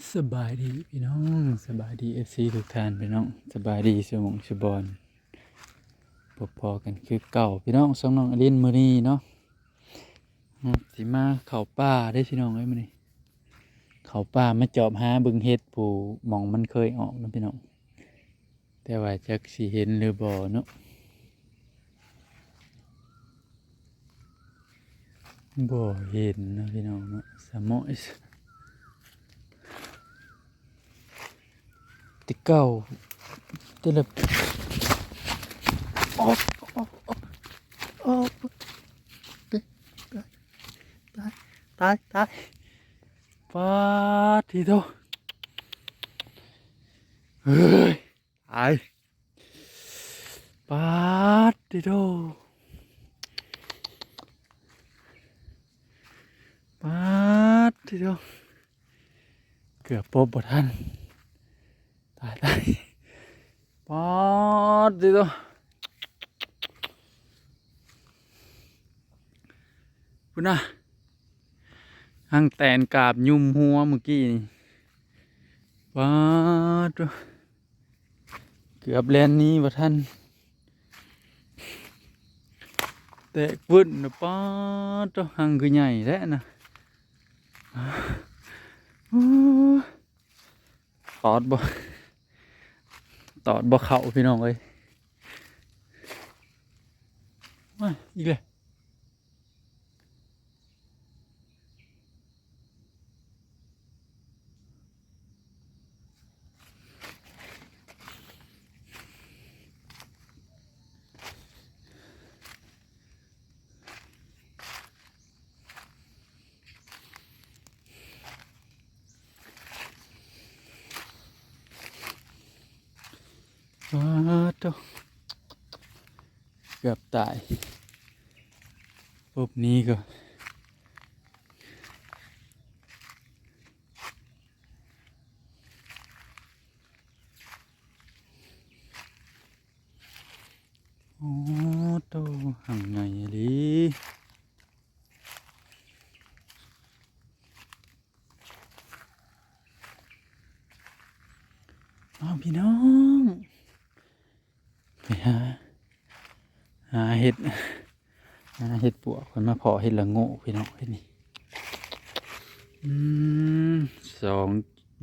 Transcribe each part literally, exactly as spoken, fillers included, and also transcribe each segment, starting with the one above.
สบายดีพี่น้อง สบายดี เอฟซี ทุกท่านพี่น้อง สบายดีสุหม่องสุบอน พบพ้อกันคือเก่าพี่น้อง ช่องน้องอลินมื้อนี้เนาะ สิมาเข้าป่าเด้พี่น้องเอ้ย มื้อนี้ เข้าป่ามาจอบหาเบิ่งเห็ดผู้หม่องมันเคยออกนะพี่น้อง แต่ว่าจักสิเห็นหรือบ่เนาะ บ่เห็นนะพี่น้องเนาะ สะเหมาะ แต่เก่า แต่ละ ออก ออก ออก ออก ตาย ตาย ตาย ตาย ปาดทีโต เฮ้ย ตาย ปาดทีโต ปาดทีโต เกือบปบบ่ทัน ตาย ตาย ปาดทีโต พุ้นนะ หังแตนกาบยุมหัวเมื่อกี้นี่ ปาดโต เกือบแล่นหนีบ่ทัน แตกปึ้นนะ ปาดโต หังคือใหญ่แท้นะ โอ้ ตอดบ่ ตอดบ่เข้าพี่น้องเอ้ย มาอีกเลย อ้าโต เกือบตาย ปุ๊บนี้ก็ โอ้โต หังใหญ่อีหลี อ้าวพี่น้อง ไปหา หาเห็ด หาเห็ดปวก เพิ่นมาเพาะเห็ดละโงกพี่น้อง เห็ดนี่ อืม สอง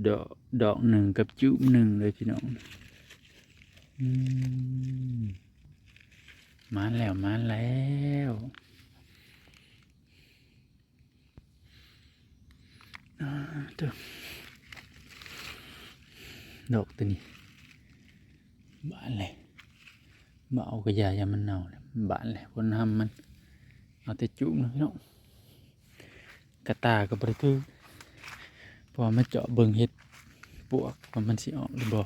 ดอก ดอกหนึ่งกับจุ่มหนึ่งเลยพี่น้อง อืม มาแล้ว มาแล้ว อ่า ตัว ดอกตัวนี้ บานเลย บ่เอากระยา อย่ามันเน่าเลย บานเลย คนทำมัน เอาแต่จุ่มนะพี่น้อง กระตาก็บ่ได้ถือ เพราะว่ามาเจาะเบิ่งเห็ดปวกว่ามันสิออกหรือบ่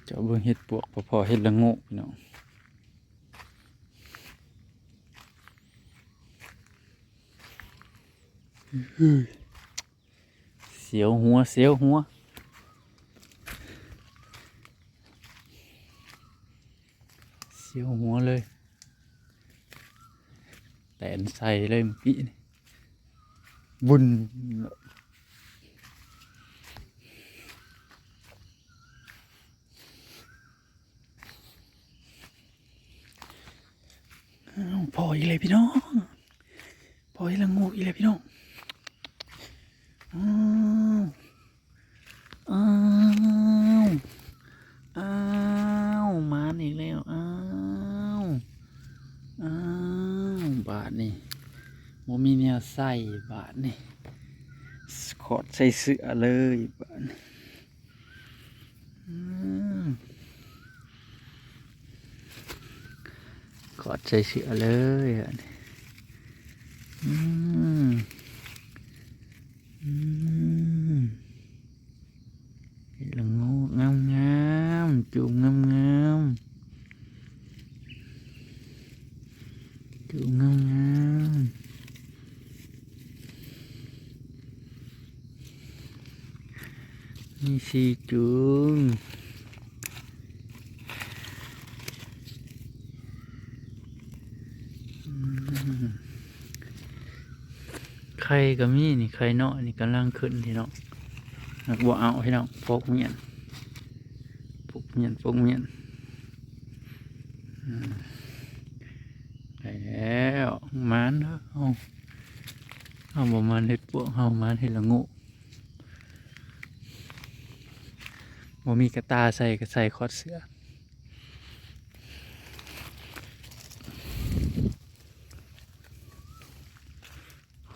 เจาะเบิ่งเห็ดปวก พอพอเห็ดละโงกพี่น้อง เสียวหัว เสียวหัว เสียวหัวเลย แตนใส่เลยเมื่อกี้นี่ วุ่น อ้าว พออีกเลยพี่น้อง พออีกละโงกอีกเลยพี่น้อง อ้าว อ้าว อ้าว มานอีกแล้ว อ้าว อ้าว บาดนี่ บ่มีแนวใส่ บาดนี่ ขอดใส่เสื้อเลย บาดนี่ อืม ขอดใส่เสื้อเลย บาดนี่ อืม อืม เห็ดละโงกงามๆ จุ่มงามๆ จุ่มงามๆ มีสี่จุ่ม อืม ไข่ก็มีนี่ ไข่น้อยนี่กำลังขึ้นพี่น้อง หากบ่เอาพี่น้อง ปกเมียน ปกเมียน ปกเมียน อืม ได้แล้ว หมานเด้อ เฮา เฮาบ่หมานเฮ็ดปวก เฮาหมานเฮ็ดละโงก บ่มีกระต่าใส่ก็ใส่คอดเสื้อ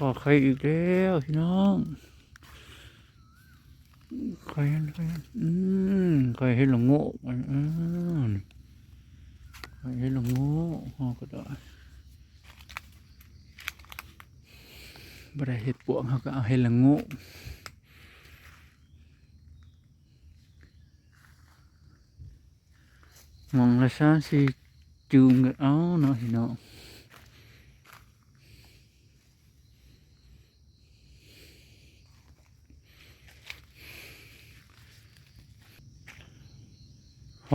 พ้อไข่อีกแล้วพี่น้อง ไข่ ไข่ อืม ไข่เห็ดละโงก อืม ไข่เห็ดละโงก เฮาก็ได้ บ่ได้เฮ็ดปวก เฮาก็เอาเห็ดละโงก หม่องละสามสี่จุ่มก็เอาเนาะพี่น้อง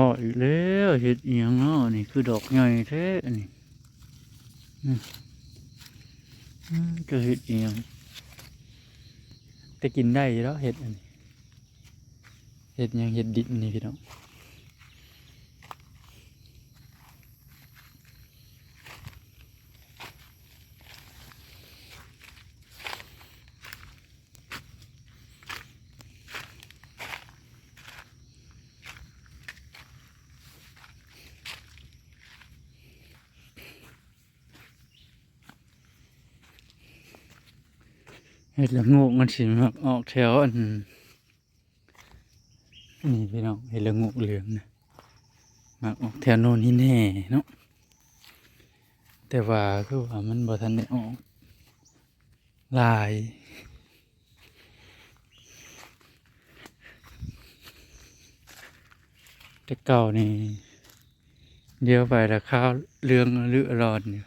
พ้ออีกแล้ว เห็ดอีหยังเนาะนี่ คือดอกใหญ่แท้อันนี้ อืม อืม ก็เห็ดอีหยัง แต่กินได้อยู่แล้วเห็ดอันนี้ เห็ดหยัง เห็ดดิบนี่พี่น้อง เห็ดละโงกมันสิมักออกแถวอัน นี่พี่น้อง เห็ดละโงกเหลืองนะ มักออกแถวโน่นนี่แน่เนาะ แต่ว่าคือว่ามันบ่ทันได้ออกหลาย แต่เก่านี่ เดี๋ยวไปละขาวเหลืองอลึอลอนอยู่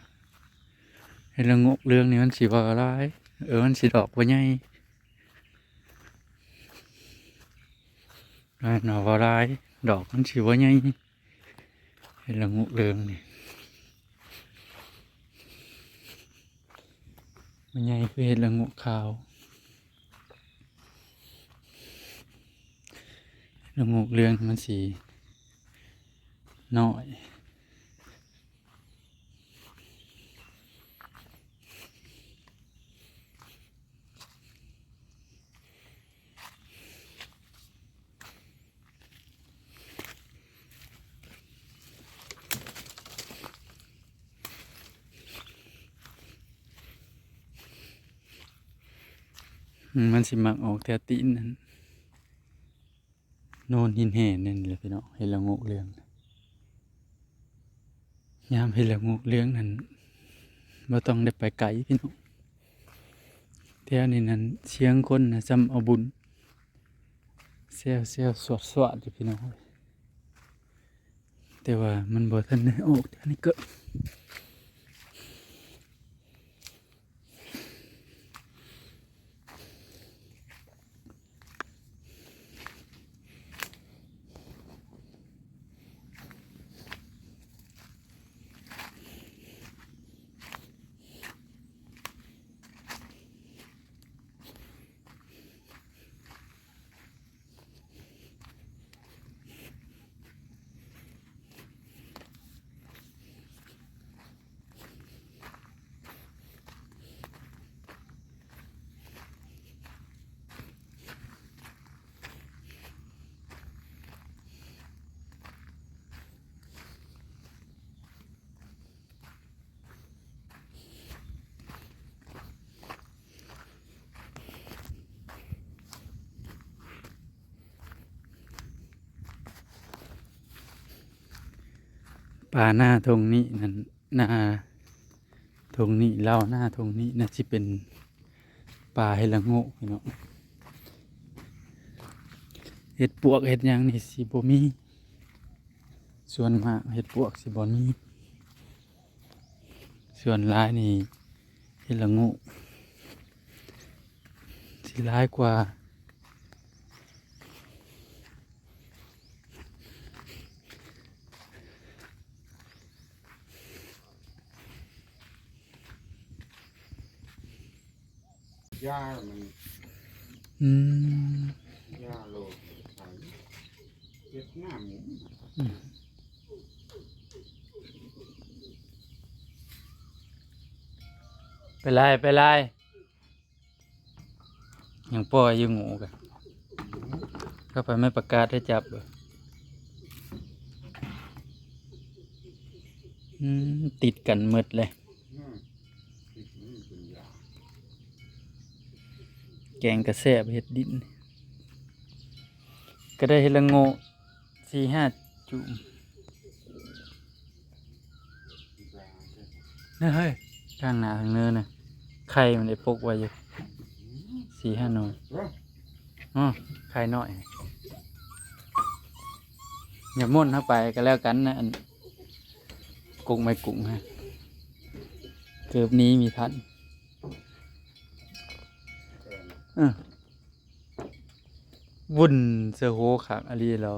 เห็ดละโงกเหลืองนี่มันสิบ่หลาย เออ มันสิดอกบ่ใหญ่ หน่อบ่หลาย ดอกมันสิบ่ใหญ่ เห็ดละโงกเหลืองนี่ บ่ใหญ่คือเห็ดละโงกขาว ละโงกเหลืองมันสิน้อย อืม มันสิมักออกแถวตีนนั่น โน่นหินแห่นนั่นแหละพี่น้อง เห็ดละโงกเหลือง ยามเห็ดละโงกเหลืองนั่น บ่ต้องได้ไปไกลพี่น้อง แถวนี้นั่นเสียงคนนะ ซ้ำเอาบุญ แซวแซวสวดสวดอยู่พี่น้อง แต่ว่ามันบ่ทันได้ออก อันนี้ก็ ป่าหน้าทงนี้นั่น หน้าทงนี้ เล่าหน้าทงนี้น่าสิเป็นป่าเห็ดละโงกพี่น้อง เห็ดปวกเห็ดหยังนี่สิบ่มี ส่วนมากเห็ดปวกสิบ่มี ส่วนหลายนี่เห็ดละโงกสิหลายกว่า ยามัน อืม ยาโลดไถเก็บหน้าหมู อืมไปไล่ไปไล่ยังปล่อยอยู่หมูกันเข้าไปไม่ประกาศให้จับเลยอืมติดกันหมดเลย อืมติดมันเป็นยา แกงกระแซบเห็ดดิน ก็ได้เห็ดละโงกสี่ห้าจุ่มนะเฮ้ยทางหนาทางเนินนะไข่มันได้ปกไว้อยู่สี่ห้าหน่วยอ๋อไข่น้อยอย่าม่นเข้าไปก็แล้วกันนะอันกุ้งไม่กุ้งฮะเกือบนี้มีพันเออ วุ่นเสือโหคักอหลีแล้ว